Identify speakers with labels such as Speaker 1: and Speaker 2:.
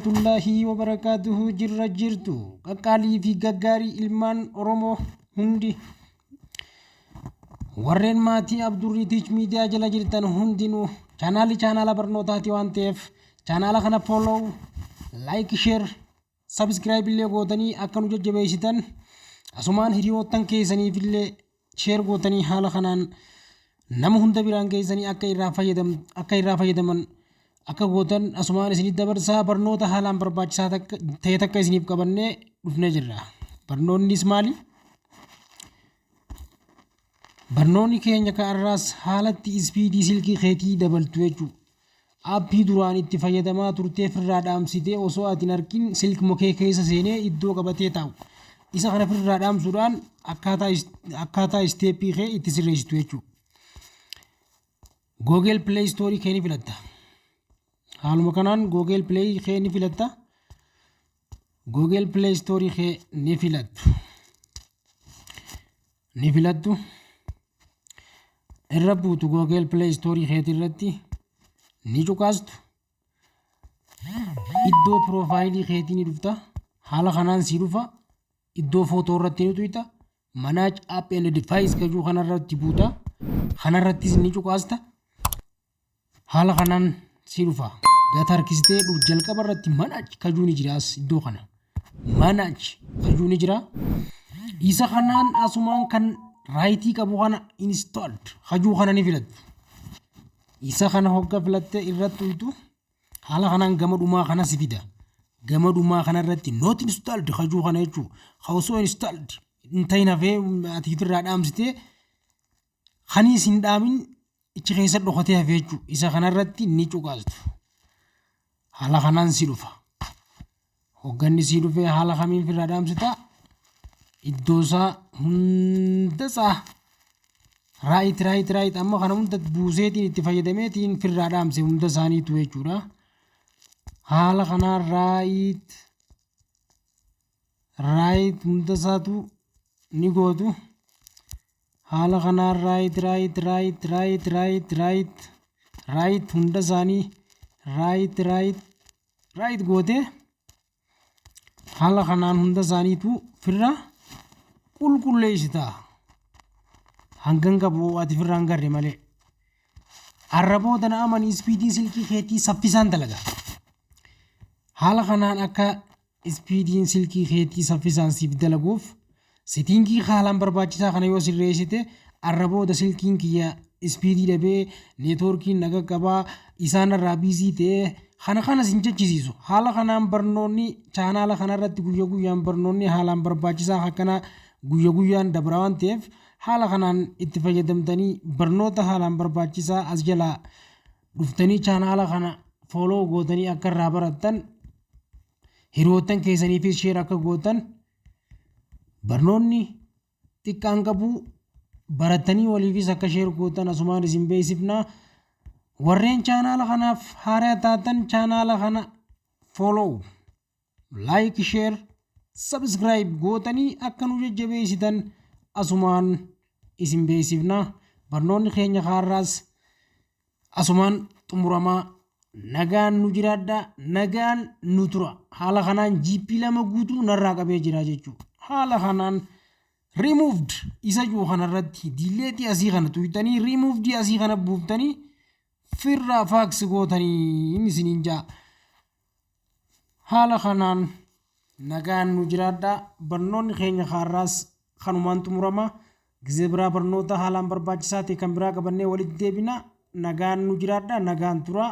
Speaker 1: Warahmatullaahi wabarakaatuhu. Jirra jirtu, qaqqaalii fi gaggaarii ilmaan Oromoo hundi, warreen maatii Abdurriitiich Miidiyaa jala jirtan hundinuu, chaanaalli chaanaala barnootaati waan ta'eef, chaanaala kana follow, like, share, subscribe illee gootanii akka nu jajjabeessitan, asumaan hiriyoottan keessaniif illee share gootanii, haala kanaan nama hunda biraan geessanii akka irraa fayyadaman akka gootan asumaan isiniif dabarsaa. Barnoota haalaan barbaachisaa ta'e takka isiniif qabannee dhufnee jirra. Barnoonnis maali? Barnoonni keenya ka'arraas haalatti speedii silkii keetii dabaltu jechuudha. Aappii duraan itti fayyadamaa turtee firraa dhaamsitee, osoo ati hin argin silkuma kee keessa seenee iddoo qabatee taa'u. Isa kana firraa dhaamsuudhaan akkaataa steppii kee itti sirreessitu jechuudha. Google Play Store kee ni filatta. Haaluma kanaan Google Play kee ni filatta. Google Play Store kee ni filattu. Ni filattu. Irra buutu. Google Play Store keetii irratti ni cuqaastu. Iddoo profileii keetii ni dhufta. Haala kanaan sii dhufa. Iddoo footoo irratti ni tuyta. Manage app and device kajuu kanarratti buuta. Kanarrattis ni cuqaasta. Haala kanaan sii dhufa. Gata harkistee dhufu jalqaba irratti manage kajuu ni jira as iddoo kana. Manage kajuu ni jira. Isa kanaan asumaan kan rightii qabu kana, installed kajuu kana ni filattu. Isa kana hogga filattee irratti uytu, haala kanaan gama dhumaa kana si fida. Gama dhumaa kana irratti not installed kajuu kana jechuudha. Ka osoo installed hin ta'in hafee ati ofirraa dhaamsitee kaniis hin dhaamin ichi keessa dhokatee hafee jechuudha. Isa kanarratti ni cuqaastu. Haala kanaan si dhufa. Hogganni sii dhufee haala kamiin ofirraa dhaamsita? Iddoo isaa hundasaa right, right, right. Amma kana hunda buuseetiin itti fayyadameetiin firraa dhaamse hunda isaaniitu jechuudha. Haala kanaan right, right hunda isaatu ni gootu. Haala kanaan right, right, right, right, right, right, right, hunda isaanii right, right, right gootee, haala kanaan hunda isaaniitu firra qulqulleessita. Hangan qabu ati firra hin garre malee. Arra booda na amanii, speediin silkii keetii saffisaan dalaga. Haala kanaan akka speediin silkii keetii saffisaan siif dalaguuf, settingii haalaan barbaachisaa kana yoo sirreessite, arra booda silkiin kiyya speedii dhabee, networkiin naga qabaa, isaan irraa busy ta'ee, kana kanas hin jechisiisu. Haala kanaan barnoonni chaanaala kanarratti guyya guyyaan barnoonni haalaan barbaachisaa akkana guyya guyyaan dabra waan ta'eef, haala kanaan itti fayyadamtanii barnoota haalaan barbaachisaa as jalaa dhuftanii chaanaala kana follow gootanii akka irraa barattan, hiriyoottan keessaniifis share akka gootan, barnoonni xiqqaan qabu baratanii waliifis akka share gootan asumaan isin beeksifna. Warreen chaanaala kanaaf haaraa taatan, chaanaala kana follow, like, share, subscribe gootanii akka nu jajjabeessitan asumaan isin beeksifna. Barnoonni keenya kaarraas asumaan xumuramaa. Nagaan nu jiraadha, nagaan nu tura. Haala kanaan GB 2 guutuu narraa qabee jira jechuudha. Haala kanaan removed isa jiru kanarratti deleteii asii kana tuyxanii, removed asii kana buuftanii, firraa fix gootanii inni isiniin jaa. Haala kanaan nagaan nu jiraadha. Barnoonni keenya kaarraas kanumaan xumurama. Gizee biraa barnoota haalaan barbaachisaa ta'e kan biraa qabannee walitti deebina. Nagaan nu jiraadha, nagaan tura.